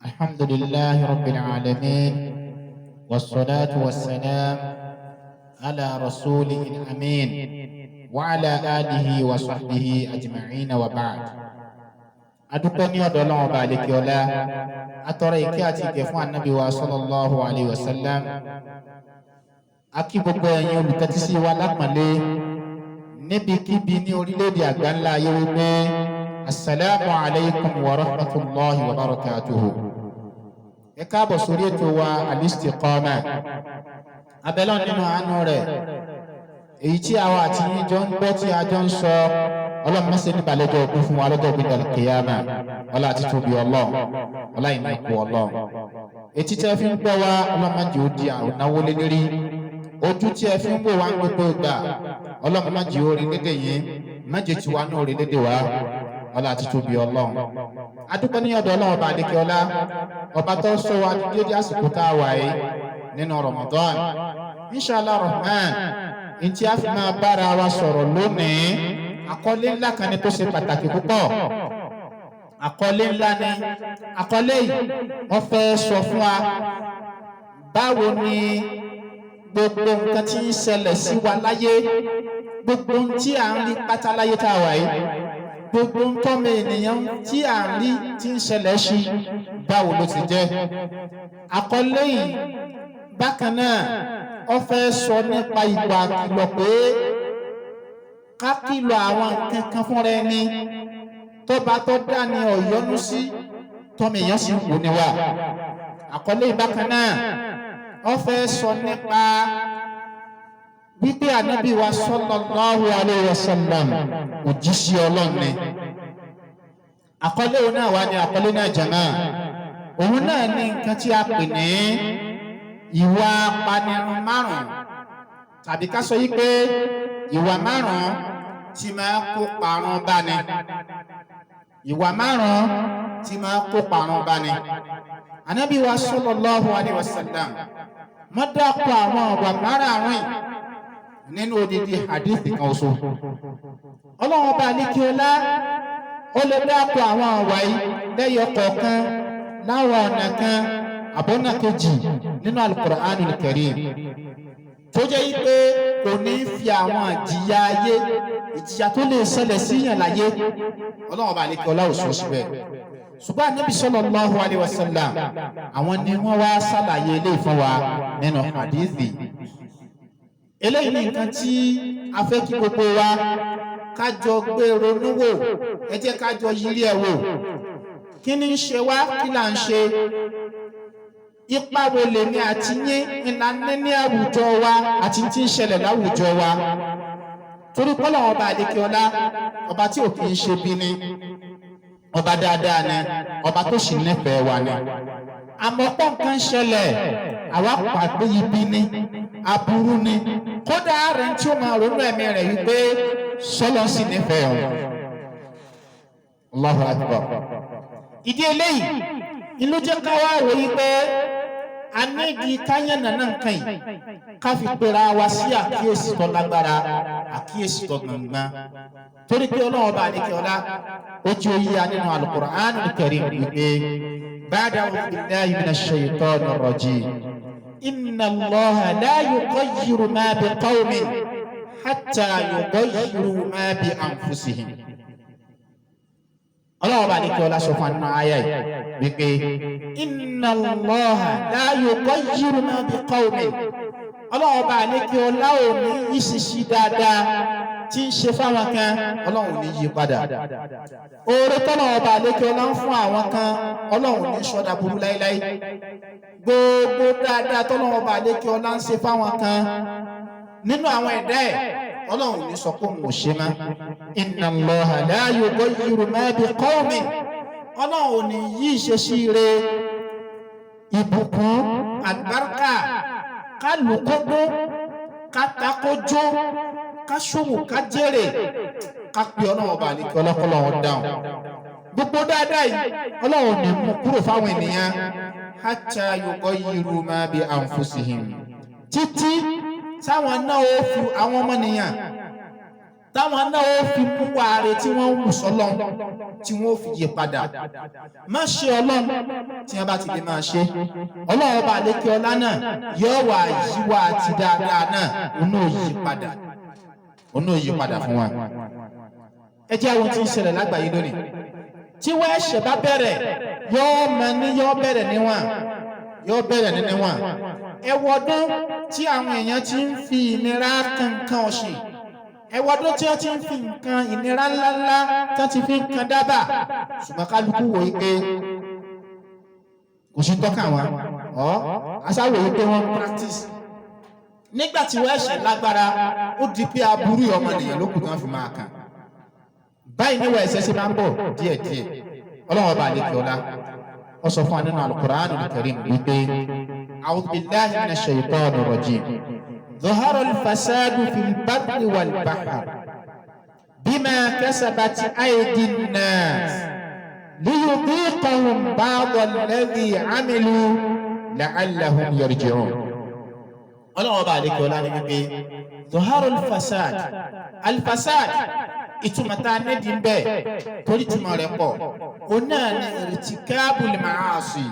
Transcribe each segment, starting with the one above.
الحمد لله رب العالمين، والصلاة والسلام على رسوله الأمين وعلى آله وصحبه أجمعين، وبعد. Adúpẹ́ ní ọ̀dọ̀ Ọlọ́run ọba àlekè ọlá. Atọrọ ìkẹ́ àti ìgẹ̀ fún anabi wa sallallahu alayhi wa sallam. Akí gbogbo ẹ̀yin olùtẹ́tísí wa lápọ̀nlé níbikíbi ní orílẹ̀-èdè àgbáńlá ayé wípé asalaamu alaykum wa rahmatulahi wa barakatuhu. Ẹ káàbọ̀ sórí ètò wa Al-Istiqama. Abẹ́lọ́ nínú àánú rẹ̀, èyí tí àwa àti yín jọ ń gbọ́, tí a jọ ń sọ, Ọlọ́run má ṣe ní balẹ̀jọ́ òkú fún wa lọ́jọ́ gbẹ̀dẹ̀ kìyàmà. Ọlá àti tóbi Ọlọ́run, ọlá ìní ikú Ọlọ́run. Etí tẹ́ fi ń gbọ́ wa, Ọlọ́run má jẹ́ ó di ànáwó lé lérí. Ojú tí ẹ fi ń wò wá ń gbogbo ìgbà, Ọlọ́run má jẹ́ ó rí lédè yín, má jẹ́ tiwa náà rí lédè wa. Ọlá àti tóbi Ọlọ́run. Adúpẹ́ ní ọ̀dọ̀ Ọlọ́run ọba àdékè ọlá, ọba tó sọ wa dédé àsìkò tá a wà yìí nínú Ramadan, inshallah rahman. Ntí a fi máa bára wa sọ̀rọ̀ lónìí, àkọlé ńlá kan ni tó ṣe pàtàkì púpọ̀. Àkọlé ńlá ni àkọlé yìí. Wọ́n fẹ́ sọ fún wa báwo ni gbogbo nǹkan tí ń ṣẹlẹ̀ sí wa láyé, gbogbo ohun tí à ń rí pátá láyé tá a wà yìí, gbogbo ohun tọ́mọ ènìyàn tí à ń rí tí ń ṣẹlẹ̀ sí, báwo ló ti jẹ́. Àkọlé yìí bákan náà, ó fẹ́ sọ nípa ìwà kìlọ̀, pé ká kìlọ̀ àwọn nǹkan kan fúnra ẹni tó bá tó dá ní ọ̀yọ́nú sí, tọ́mọ èèyàn sì ń wò ní wa. Àkọlé yìí bákan náà, ó fẹ́ sọ nípa wípé ànábì wa sallallahu alayhi wa sallam, òjíṣẹ́ Ọlọ́run ni. Àkọlé òun náà wà ní àkọlé náà jàmá. Òun náà ní nǹkan tí a pè ní ìwà apanirun márùn, tàbí ká sọ yí pé ìwà 5 tí máa kó parun báni, ìwà 5 tí máa kó parun báni. Ànábì wa sallallahu alayhi wa sallam wọ́n dákọ̀ àwọn ìwà márààrún yìí nínú odidi hadith kan oṣù. Ọlọ́run ọba àlekíọ́lá, ó lè dákọ̀ àwọn ìwà yìí lẹ́yọ kọ̀ọ̀kan láwọn ọ̀nà kan àbọ̀nà kejì nínú Al-Qur'an al-Karim, tó jẹ́ yí pé kò ní fi àwọn ìjìyà ayé, ìjìyà tó lè ṣẹlẹ̀ síyàn láyé, Ọlọ́run ọba àlekíọ́lá ò sọ síbẹ̀. Ṣùgbọ́n Ànábì sallallahu alayhi wa sallam, àwọn ni wọ́n wá ṣàlàyé eléyìí fún wa nínú hadithi. Eléyìí ní nǹkan tí a fẹ́ kí gbogbo wa kájọ gbé ronú wò. Ẹ jẹ́ kájọ yiri ẹ̀ wò. Kí ni ń ṣe wá? Kí là ń ṣe? Ipa wo lèmi àti yín ìlànà ní àwùjọ wa àti tí ń ṣẹlẹ̀ láwùjọ wa? Torí pọ́lọ́ ọba àdékè ọlá, ọba tí ò kì í ṣe bí ni, ọba dáadáa ni, ọba tó sì nífẹ̀ẹ́ wa ni. Àmọ́ pọ̀ nǹkan ṣẹlẹ̀, àwa pàgbé ibi ni, aburú ni. Kódà rẹ̀ tí ó máa ronú ẹ̀mí rẹ̀ wípé sọ́lọ́ sì nífẹ̀ẹ́ o. Allahu akbar. Ìdí eléyìí inú jẹ́ ká wá wò yí pé a nídìí káyànnà náà nǹkan yìí, ká fi pera wa sí àkíyèsí tó lágbára, àkíyèsí tó gbọ̀ngbọ̀n, torí pé Ọlọ́run ọba àdékè ọlá, ó jẹ́ oyé ya nínú Al-Qur'an al-Karim wípé ba'da a'udhu billahi minash shaytanir rajim, inna Allaha la yughayyiru ma bi qawmin hatta yughayyiru ma bi anfusihim. Ọlọ́run ọba àdékè ọlá sọ fún àánú ayé yìí wípé inna Allaha la yughayyiru ma bi qawmin, Ọlọ́run ọba àdékè ọlá ò ní ìṣiṣi dáadáa tí ń ṣe fáwọn kan, Ọlọ́run ò ní yí padà. Oore tọ́lọ́run ọba àlékè ọlá ń fún àwọn kan, Ọlọ́run ò ní sọ́dà burú láíláí. Gbogbo dáadáa tọ́lọ́run ọba àlékè ọlá ń ṣe fáwọn kan nínú àwọn ẹ̀dá ẹ̀, Ọlọ́run ò ní sọ pé òun ò ṣe má. Inna Allaha la yughayyiru ma bi qawmin, Ọlọ́run ò ní yí ìṣesí rẹ̀, ìbùkún, àlùbáríkà, kálukógbó, kátakójó, ká ṣòwò, ká jèrè, ká pe Ọlọ́run ọba àlekè ọlọ́kọ́lọ́run dáhùn. Gbogbo dáadáa yìí, Ọlọ́run ní mú kúrò fáwọn ènìyàn, hatta yughayyiru ma bi anfusihim, títí táwọn náà ó fi àwọn ọmọnìyàn Táwọn náà ó fi mú wàre tí wọ́n ń wù sọ́lọ́n tí wọ́n ó fi yí padà. Má ṣe Ọlọ́run tí wọ́n bá ti lè máa ṣe. Ọlọ́run ọba àlékè ọlá náà yóò wà yíwá àti dáadáa náà, òun náà yí padà. Òun náà yí padà fún wa. Ẹ jẹ́ àwọn tí ń ṣẹlẹ̀ lágbàáyé lónìí. Tí wọ́n ẹ̀ṣẹ̀ bá bẹ̀rẹ̀, yóò mọ ní yóò bẹ̀rẹ̀ níwọ̀n, yóò bẹ̀rẹ̀ ní níwọ̀n. Ẹ wọdún tí àwọn èèyàn ti ń fi ìnira kankan ọ̀sìn. Ẹ wọdún tí wọ́n ti ń fi nǹkan ìnira ńláńlá tí wọ́n ti fi ń kan dábàá. Ṣùgbọ́n kálukú wò ó pé kò sí tọ́ka wọn. Ọ́ aṣáwò yìí pé wọ́n ń practice. Nígbà tí wọ́n ẹ̀ṣẹ̀ lágbára, ó di pé aburú ọmọnìyàn ló kù tí wọ́n fi máa kàn. Báyìí níwọ̀ ẹ̀ṣẹ̀ ṣe máa ń bọ̀ díẹ̀díẹ̀. Ọlọ́run ọba àlekè ọlá ó sọ fún wa nínú Al-Qur'an al-Karim wípé a'udhu billahi minash shaytanir rajim dhahara al-fasadu fil barri wal bahr bima kasabat aydin nas liyudhiqahum ba'da alladhi 'amilu la'allahum yarji'un. Ọlọ́run ọba àlekè ọlá ní wípé dhahara al-fasad al-fasad ìtumọ̀ tá a nídìí ń bẹ̀ torí ìtumọ̀ rẹ̀ pọ̀, òun náà ní irtikabul ma'asi,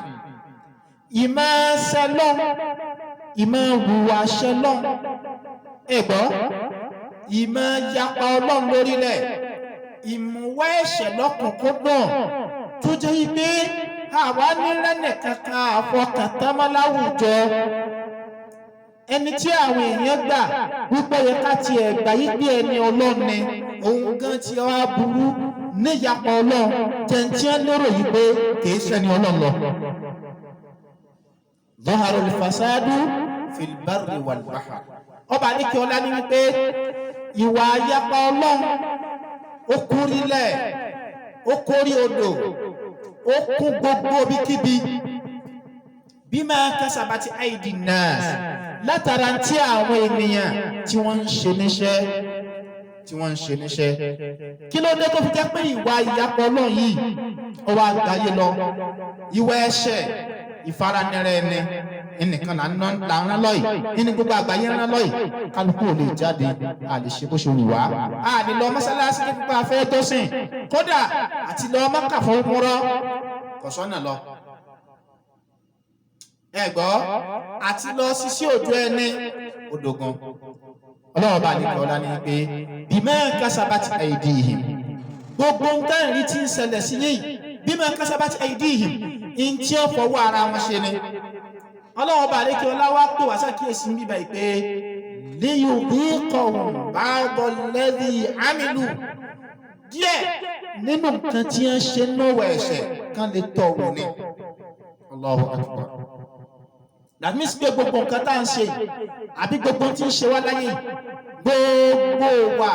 ìmọ̀ sẹlọ́n, ìmọ̀ hùwà sẹlọ́n, ẹ̀gbọ́ ìmọ̀ yapa Ọlọ́run lórílẹ̀, ìmúwá ẹ̀ṣẹ̀ lọ́kùnkúndùn tó jẹ́ wípé àwa nílẹ̀ kankan àfọkàntánmọ́ láwùjọ. Ẹni tí àwọn èèyàn gbà wípé yẹ ká tiẹ̀ gbà yí pé ẹni Ọlọ́run ni, òun gan ti wá burú níyapọ̀ Ọlọ́run tẹ̀ǹtì ń lérò yìí pé kìí ṣẹni Ọlọ́run lọ. Dhahara al-fasadu fil barri wal bahr. Ọba àdìkẹ́ ọlá ní wípé ìwà àyapa Ọlọ́run ó kórílẹ̀, ó kórí odò, ó kún gbogbo bíkíbi. Bima kasabati aidi nas, látara tí àwọn ènìyàn tí wọ́n ń ṣe níṣẹ́, tí wọ́n ń ṣe níṣẹ́. Kí ló dé tó fi jẹ́ pé ìwà ìyapọ̀ Ọlọ́run yìí ó wá gbáyé lọ? Ìwà ẹ̀ṣẹ̀, ìfaranira ẹni ẹnìkan là ń rán lọ́yìí nínú gbogbo àgbáyé ń rán lọ́yìí. Kálukú ò lè jáde, a lè ṣe bó ṣe wù wá. A lè lọ mọ́sálásí nípa afẹ́ tó sìn, kódà àti lọ Mákà fún múrọ́ kò sọ́nà lọ. Ẹ gbọ́, àti lọ sisi òjò ẹni odògan. Ọlọ́run bá ní kọ́lá ní pé bima kasabat aydihim, gbogbo nǹkan ìrí tí ń ṣẹlẹ̀ sí yìí, bima kasabat aydihim, ń tí ó fọwọ́ ara wọn ṣe ni. Ọlọ́run bá ní kí ọlá wá pè wá sàkíyèsí ń bíbá pé liyudhiqahum ba'da alladhi amilu, díẹ̀ nínú nǹkan tí wọ́n ṣe náwó ẹ̀ṣẹ̀ kan lè tọ̀ wò ni. Allahu akbar. That means pé gbogbo nǹkan tá à ń ṣe yìí, àbí gbogbo tí ń ṣe wá láyé yìí, gbogbo wa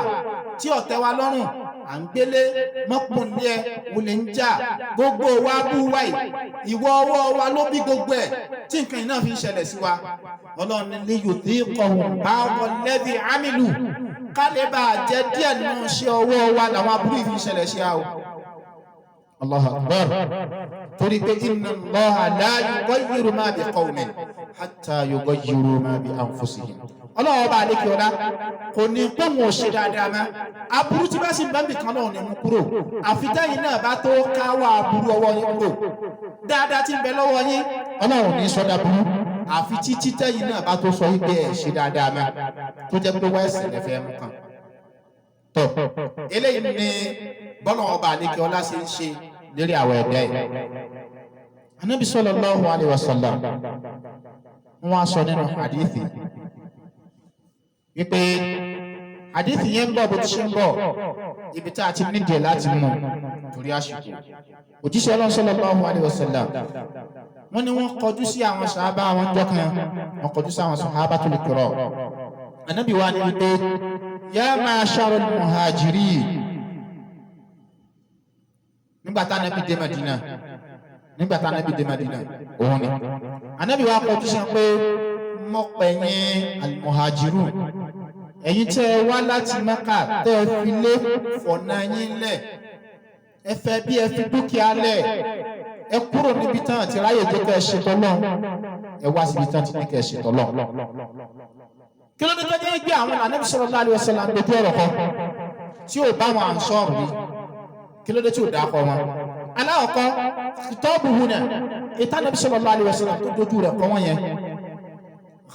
tí ọ̀tẹ̀ wa lọ́rùn à ń gbélé mọ́kùnlé ẹ wòlé ń jà, gbogbo wa bú wa yìí, ìwọ ọwọ́ wa ló bí gbogbo ẹ̀ tí nǹkan yìí náà fi ń ṣẹlẹ̀ sí wa. Ọlọ́run ní liyudhiqahum ba'da alladhi amilu, ká lè bá a jẹ díẹ̀ nínú iṣẹ́ ọwọ́ wa làwọn aburú yìí fi ń ṣẹlẹ̀ sí wa o. Allahu akbar. Torí pé inna Allaha la yughayyiru ma bi qawmin hatta yughayyiru ma bi anfusihim. Ọlọ́run ọba àlekè ọlá kò ní pé wọn ò ṣe dáadáa mọ́. Aburú tí bá sì ń bá nìkan náà ní mú kúrò. Àfi táyìn náà bá tó káwọ́ aburú ọwọ́ yín kúrò. Dáadáa tí ń bẹ lọ́wọ́ yín, Ọlọ́run ní sọ́dá burú. Àfi títí tẹ́yìn náà bá tó sọ wípé ẹ̀ ṣe dáadáa mọ́. Tó jẹ́ pé wá ẹ̀sìn lẹ́fẹ̀ẹ́ mú kan. Tọ́ eléyìí ni bọ́lá ọba àlekè ọlá ṣe ń ṣe lérí àwọn ẹ̀dá ẹ̀. Anabi sallallahu alayhi wa sallam wọ́n á sọ nínú hadithi wípé hadithi yẹn ń bọ̀ bó ti ṣe ń bọ̀, ibi tá a ti nídìí láti mú torí àsìkò. Òjíṣẹ́ Ọlọ́run sallallahu alayhi wa sallam wọ́n ní wọ́n kọjú sí àwọn sàhábà àwọn jọ kan, wọ́n kọjú sí àwọn sahabatul kiram. Anabi wa ni wípé ya ma'sharal muhajirin, nígbà tá anabi dé Madina, nígbà tá anabi dé Madina, òun ni anabi wa kọjú sí pé mọ̀pẹ̀yìn al-muhajirun, ẹ̀yin tẹ́ ẹ wá láti Mẹ́kà, tẹ́ ẹ fi lé fọ̀nà yín lẹ̀, ẹ fẹ́ bí ẹ fi dúkìá lẹ̀, ẹ kúrò níbi tán àti ráyè jẹ́ kẹ́ ẹ ṣe tọ́lọ́, ẹ wá síbi tán ti ní kẹ́ ẹ ṣe tọ́lọ́. Kí ló dé tó jẹ́ gbé àwọn Ànábì sallallahu alaihi wasallam dojú ọ̀rọ̀ kọ? Tí ò bá wọn Ansar wí, kí ló dé tí ò dákọ wọn? Aláwọ̀kọ́, khitabu huna, ìtànàbí sallallahu alaihi wasallam tó dojú rẹ̀ kọ́ wọn yẹn,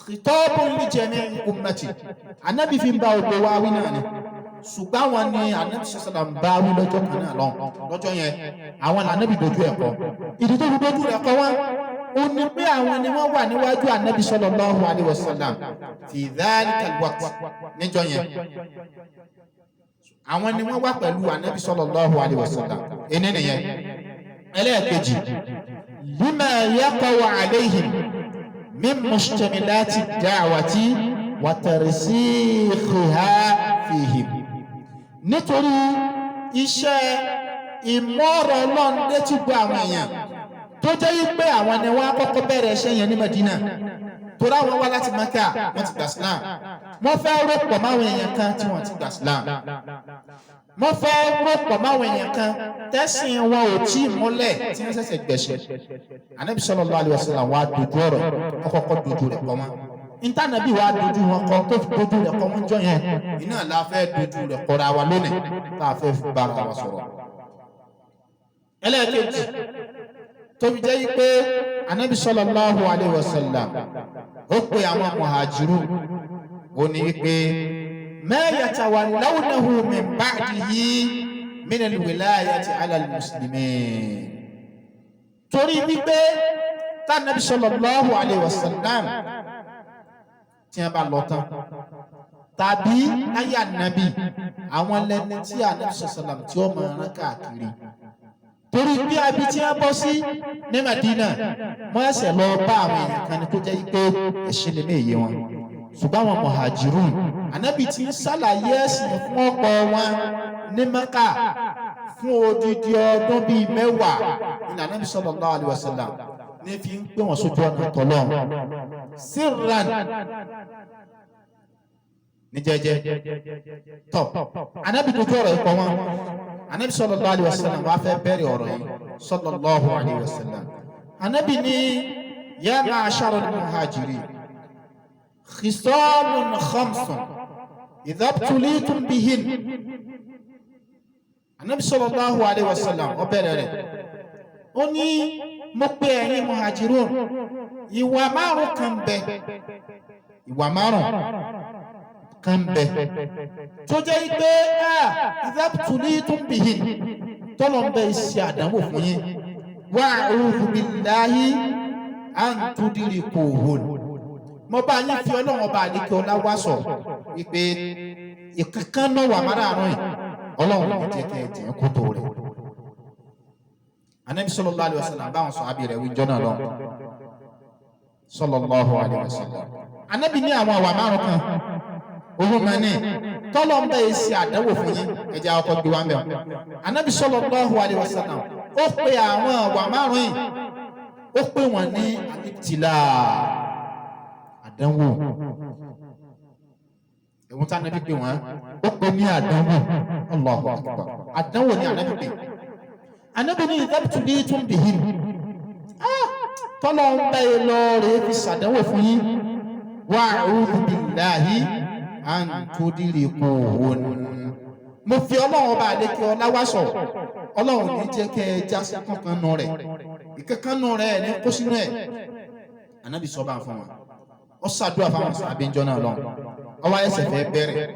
khitabun li jami'i ummati, anabi fi ń bá gbogbo wa wí náà ni. Ṣùgbọ́n àwọn ni anabi sallam bá wí lọ́jọ́ kan náà lọ lọ́jọ́ yẹn, àwọn anabi dojú ẹ̀ kọ́. Ìdí tó fi dojú rẹ̀ kọ́ wọn ó ní pé àwọn ni wọ́n wà níwájú anabi sallallahu alaihi wasallam fi dhalika alwaqt, níjọ́ yẹn àwọn ni wọ́n wà pẹ̀lú anabi sallallahu alaihi wasallam. Ẹni nìyẹn. Ẹlẹ́ẹ̀kejì, lima yaqa'u alayhim min mustamilati da'wati wa tarsikhiha fihim, nítorí iṣẹ́ ìmọ̀ọ́rọ̀ Ọlọ́run létí gbọ́ àwọn èèyàn tó jẹ́ yí pé àwọn ni wọ́n á kọ́kọ́ bẹ̀rẹ̀ iṣẹ́ yẹn ní Madina, torí àwọn wá láti Mẹ́kà, wọ́n ti gbà Islam, wọ́n fẹ́ rọ́pọ̀ máwọn èèyàn kan tí wọ́n ti gbà Islam, wọ́n fẹ́ rọ́pọ̀ máwọn èèyàn kan tẹ́sìn wọn ò tí ì múlẹ̀, tí wọ́n ṣẹ̀ṣẹ̀ gbẹ̀ṣẹ̀. Ànábì sallallahu alaihi wasallam wá dojú ọ̀rọ̀ kọ́kọ́ dojú rẹ̀ kọ́ wọn. Ntànàbí wa dojú wọn kọ, tó fi dojú rẹ̀ kọ́ wọn jọ yẹn, iná la fẹ́ dojú rẹ̀ kọ́ra wa lónìí tá a fẹ́ fi bára wa sọ̀rọ̀. Ẹlẹ́ẹ̀kejì tó fi jẹ́ pé Ànábì sallallahu alaihi wasallam ó pe àwọn muhajiru, ó ní wípé ma yatawallawnahu min ba'dihi min al-wilayati ala al-muslimin, torí wípé tànàbí sallallahu alaihi wasallam tí wọ́n bá lọ tán tàbí láyé ànábì, àwọn lẹni tí ànábì sọsọlám tí ó máa rán káàkiri, torí bí abi tí wọ́n bọ́ sí ní Madina, wọ́n ẹsẹ̀ lọ bá àwọn èèyàn kan ní tó jẹ́ pé ẹ̀sìn lè ní èyí wọn. Ṣùgbọ́n àwọn muhajirun, ànábì tí ń ṣàlàyé ẹ̀sìn fún ọ̀pọ̀ wọn ní Mẹ́kà fún odidi ọdún bíi 10 ní ànábì sallallahu alaihi wasallam ní fi ń pè wọ́n sójú ọ̀nà tọ́lọ́ sirran, ní jẹ́jẹ́ tọ. Anabi dojú ọ̀rọ̀ yìí kọ wọn. Anabi sallallahu alaihi wasallam wàá fẹ́ bẹ̀rẹ̀ ọ̀rọ̀ yìí, sallallahu alaihi wasallam. Anabi ní ya ma'ashara al-muhajirin, khisalun khamsun idha ibtulitum bihin. Anabi sallallahu alaihi wasallam ó bẹ̀rẹ̀ rẹ̀, ó ní mo pe ẹ̀yin muhajirun, ìwà márùn kan bẹ, ìwà márùn kan bẹ tó jẹ́ pé idha ibtulitum bihin, tọ́lọ̀ ń bẹ ṣe àdánwò fún yín, wa a'udhu billahi an tudrikuhun, mo bá yín fi Ọlọ́run ọba àdìkẹ́ ọlá wá sọ wípé ìkankan náà wà márààrún yìí, Ọlọ́run ní jẹ́ kẹ́ ẹ jẹ́ kótó rẹ̀. Anabi sallallahu alaihi wasallam báwọn sọ àbí rẹ̀ wíjọ́ náà lọ, sallallahu alaihi wasallam. Anabi ní àwọn àwà márùn kan owó máa ní tọ́lọ̀ ń bẹ́ẹ̀ ṣe àdánwò fún yín, ẹ̀jẹ̀ ọkọ̀ gbé wá ń bẹ̀ wọ́n. Anabi sallallahu alaihi wasallam ó pe àwọn àwà márùn yìí, ó pè wọ́n ní alibtila, àdánwò. Ẹ̀wọ̀n tí anabi pè wọ́n, ó pè ní àdánwò. Allahu akbar, àdánwò ní anabi pè. Anabi ní idhabtulitum bihin, tọ́lọ̀ ń bẹ́ẹ̀ lọ rèé fi ṣàdánwò fún yín, wa a'udhu billahi an tudrikuhun, mo fi Ọlọ́run ọba àdékè ọláwàsọ, Ọlọ́run ní jẹ́ kẹ́ ẹ já sí kankan nù rẹ̀, ìkankan nù rẹ̀ ní kó sínú ẹ̀. Anabi sọ bá ń fún wa, ó ṣàdúrà fáwọn sàbí njọ́ náà lọ́wọ́, ọwọ́ ẹsẹ̀ fẹ́ bẹ̀rẹ̀,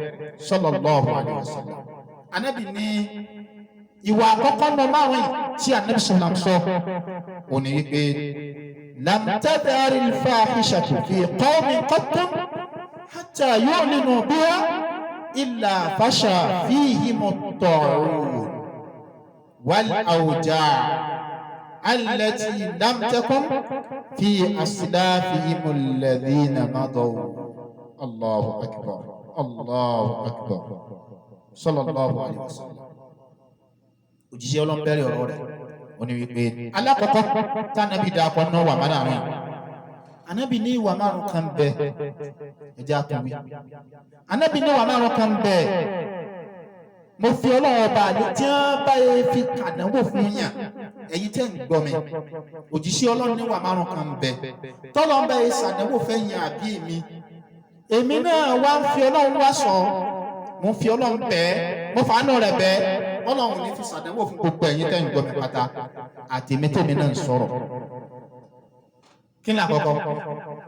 sallallahu alaihi wasallam. Anabi ní ìwà àkọ́kọ́ nù márùn tí anabi sallam sọ òní wípé lam tadhari al-fahishatu fi qawmin qattu hatta yu'linu biha illa fasha fihim at-ta'un wal-awja' allati lam takun fi aslafihim alladhina madaw. Allahu akbar, Allahu akbar, sallallahu alayhi wa sallam. Òjíṣẹ́ Ọlọ́run bẹ̀rẹ̀ ọ̀rọ̀ rẹ̀, ó ní wípé alákọ̀ọ́kọ́ tánàbí dàpọ̀ náà wà márùn-ún. Anabi ní ìwà márùn kan bẹ, ẹjẹ àtúnwí. Anabi ní ìwà márùn kan bẹ, mo fi Ọlọ́run ọba àlè tí wọ́n bá yẹ fi kàdánwò fún yàn. Ẹ̀yin tẹ́ ń gbọ́ mi, òjíṣẹ́ Ọlọ́run ní ìwà márùn kan bẹ tọ́lọ́ ń bẹ yẹ sàdánwò fẹ́ yàn àbí èmi náà wá ń fi Ọlọ́run wá sọ, mo fi Ọlọ́run bẹ́ẹ̀, Mo fàánù rẹ̀ bẹ́ẹ̀. Ọlọ́run ní fi ṣàdánwò fún gbogbo ẹ̀yin tẹ́ ń gbọ́ mi pátá àti èmi tèmi náà ń sọ̀rọ̀. Kí ni àkọ́kọ́?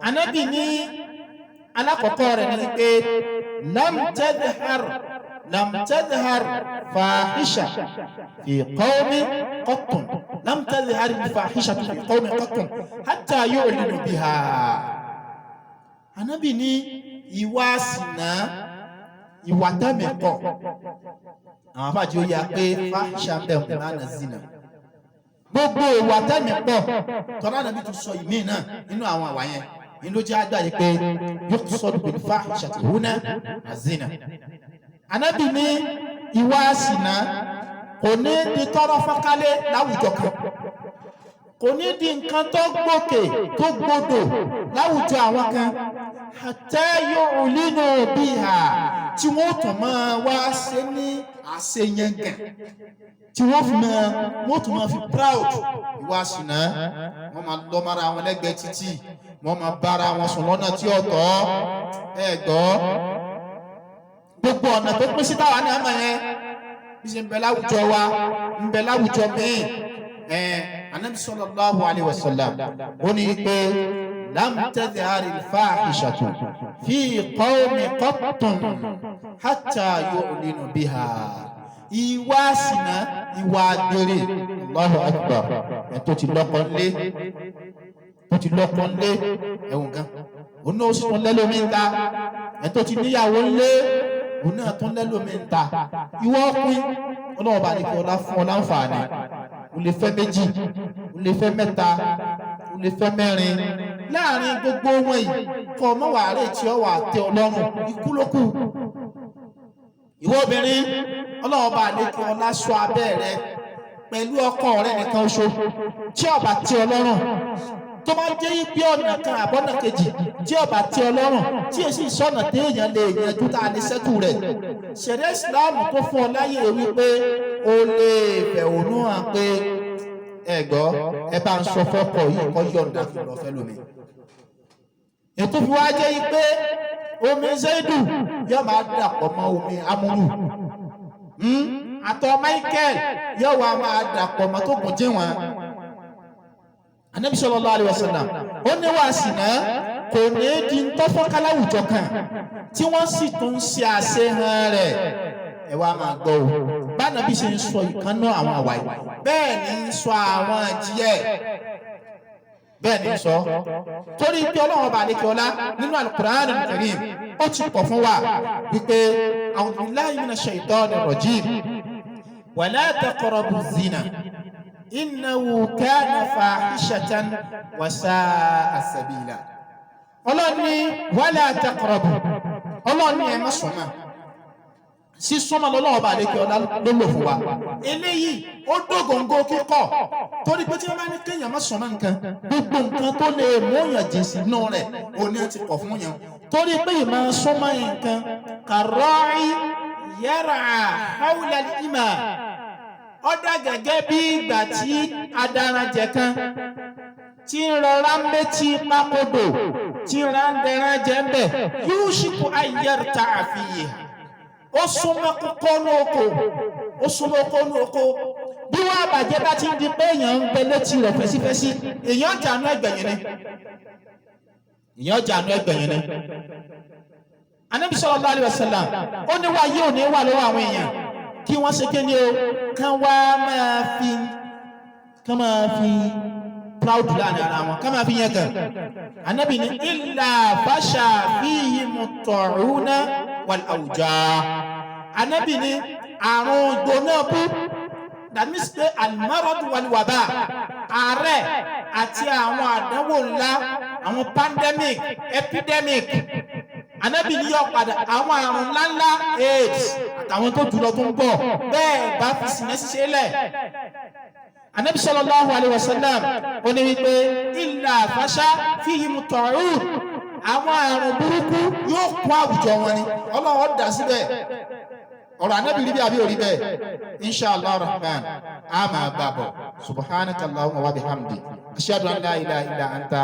Ànábì ní alákọ̀ọ́kọ́ rẹ̀ ni pé lam tadhhar lam tadhhar fahisha fi qawmin qattun lam tadhhar fahisha fi qawmin qattun hatta yu'linu biha. Ànábì ní ìwà sìnà, ìwà tẹ́mi kọ̀. Àwọn afáàjì ó yà pé fahisha ń bẹ̀ ń bẹ̀ máa zina. Gbogbo ìwà tẹ́mi pọ̀ tọ́lá Ànábì tún sọ ìmíì náà nínú àwọn àwà yẹn ní ló jẹ́ àgbà yìí pé yuqsadu bil fahishati huna azina. Ànábì ní ìwà sìnà kò ní di tọ́rọ́ fọ́nkálẹ̀ láwùjọ kan, kò ní di nǹkan tó gbòkè tó gbodò láwùjọ àwọn kan, hatta yu'linu biha, tí wọ́n tún máa wá ṣe ní àṣeyangàn, tí wọ́n fi máa wọ́n tún máa fi proud ìwà sìnà. Wọ́n máa lọ́ mara wọn lẹ́gbẹ̀ẹ́ títì, wọ́n máa bára wọn sùn lọ́nà tí ó tọ́. Ẹ gbọ́, gbogbo ọ̀nà tó pín sí táwa ní àmọ́ yẹn bí ṣe ń bẹ láwùjọ wa, ń bẹ láwùjọ míì. Ẹ Ànábì sallallahu alaihi wasallam ó ní pé lam tadhhari al-fahishatu fi qawmin qattun hatta yu'linu biha. Ìwà sìnà, ìwà àgbèrè, Allahu akbar. Ẹ tó ti lọ́kọ ńlé, tó ti lọ́kọ ńlé, ẹ̀wọ̀n gan, òun náà ó sì tún lẹ́lómi ń ta. Ẹ tó ti níyàwó ńlé, òun náà tún lẹ́lómi ń ta. Ìwọ ọkùnrin, Ọlọ́run bá ní kí ọlá fún ọ láǹfààní, o lè fẹ́ méjì, o lè fẹ́ mẹ́ta, o lè fẹ́ mẹ́rin. Láàrin gbogbo wọn yìí, kọ́ ọmọ wàhálà tí ọ wà tẹ Ọlọ́run, ikú ló kù. Ìwọ obìnrin, Ọlọ́run bá ní kí ọlá sọ abẹ́ rẹ pẹ̀lú ọkọ rẹ nìkan ṣo. Tí ó bá tẹ́ Ọlọ́run, tó bá jẹ́ pé ọ̀nà kan àbọ̀nà kejì tí ó bá tẹ́ Ọlọ́run, tí èsì sọ̀nà téèyàn lè yanjú tá a lè ṣẹ́tù rẹ̀, ṣẹ̀ríà Ìsìláàmù tó fún ọ láyè wípé o lè fẹ̀hónú hàn pé ẹ gbọ́, ẹ bá ń sọ fọ́kọ yìí kọ́ yọ̀ǹda kí n lọ fẹ́ lómi. Ètò fi wá jẹ́ pé omi Zaidu yóò máa dàpọ̀ mọ́ omi Amúrù, àtọ̀ Michael yóò wá máa dàpọ̀ mọ́ tó kùn jí wọn. Ànábì sallallahu alaihi wasallam ó ní wàá sì náà kò ní di ntọ́fọ́ká láwùjọ kan tí wọ́n sì tún ṣe àṣehàn rẹ̀. Ẹ wá máa gbọ́ o, bánabi ṣe ń sọ ìkànnà àwọn àwàyè, bẹ́ẹ̀ ni ń sọ àwọn àjíyẹ, bẹ́ẹ̀ ni ń sọ, torí pé Ọlọ́run ọba àlekè ọlá nínú Al-Qur'an Al-Karim ó ti pọ̀ fún wa wípé a'udhu billahi minash shaitani rajim, wala taqrabu zina innahu kana fahishatan wa sa'a sabila. Ọlọ́run ní wala taqrabu, Ọlọ́run ní ẹ má súnmọ́. Sísúnmọ́ lọ́lọ́wọ́ bá lékè ọlá ló lò fún wa. Eléyìí ó dógóńgó kíkọ́, torí pé tí wọ́n bá ní kéèyàn má súnmọ́ nǹkan, gbogbo nǹkan tó lè mú yàn jìn sínú rẹ̀ òní ti kọ̀ fún yàn, torí pé ìmọ̀ súnmọ́ nǹkan kàrọ́ọ̀ì yàrá hawla al-ima, ó dà gẹ́gẹ́ bí ìgbà tí adaranjẹ kan tí ń rọra méjì pákódò tí ń ra ń dẹran jẹ ń bẹ̀, yushiku an yarta'a fiha, ó súnmọ́ kókó ní oko, ó súnmọ́ kókó ní oko. Bí wọ́n àbàjẹ́ bá ti ń di pé èèyàn ń bẹ létí rẹ̀ fẹ́sífẹ́sí, èèyàn jànú ẹgbẹ̀yìn ni, èèyàn jànú ẹgbẹ̀yìn ni. Ànábì sallallahu alaihi wasallam ó ní wá yóò ní wà lọ́wọ́ àwọn èèyàn kí wọ́n ṣe kéde o, kán wá máa fi, kán máa fi proud láàrin ara wọn, kán máa fi yẹn kàn. Ànábì ní illa fasha fihimu ta'una wal awja. Ànábì ní àrùn gbóná bú, that means pé al-marad wal waba, àárẹ̀ àti àwọn àdánwò ńlá, àwọn pandemic, epidemic. Ànábì ní yọ padà àwọn àrùn ńláńlá, AIDS àtàwọn tó jùlọ tó ń bọ̀, bẹ́ẹ̀ bá fi sinẹ́ ṣiṣẹ́ lẹ̀. Ànábì sallallahu alaihi wasallam ó ní wípé illa fasha fihimu ta'un, àwọn àrùn burúkú yóò kún àwùjọ wọn ni Ọlọ́run dà síbẹ̀. Ọ̀rọ̀ Ànábì rí bí àbí òrí bẹ́ẹ̀? Inshallah rahman a máa bá bọ̀. Subhanaka allahumma wa bihamdi, ashhadu an la ilaha illa anta,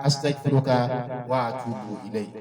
astaghfiruka wa atubu ilayk.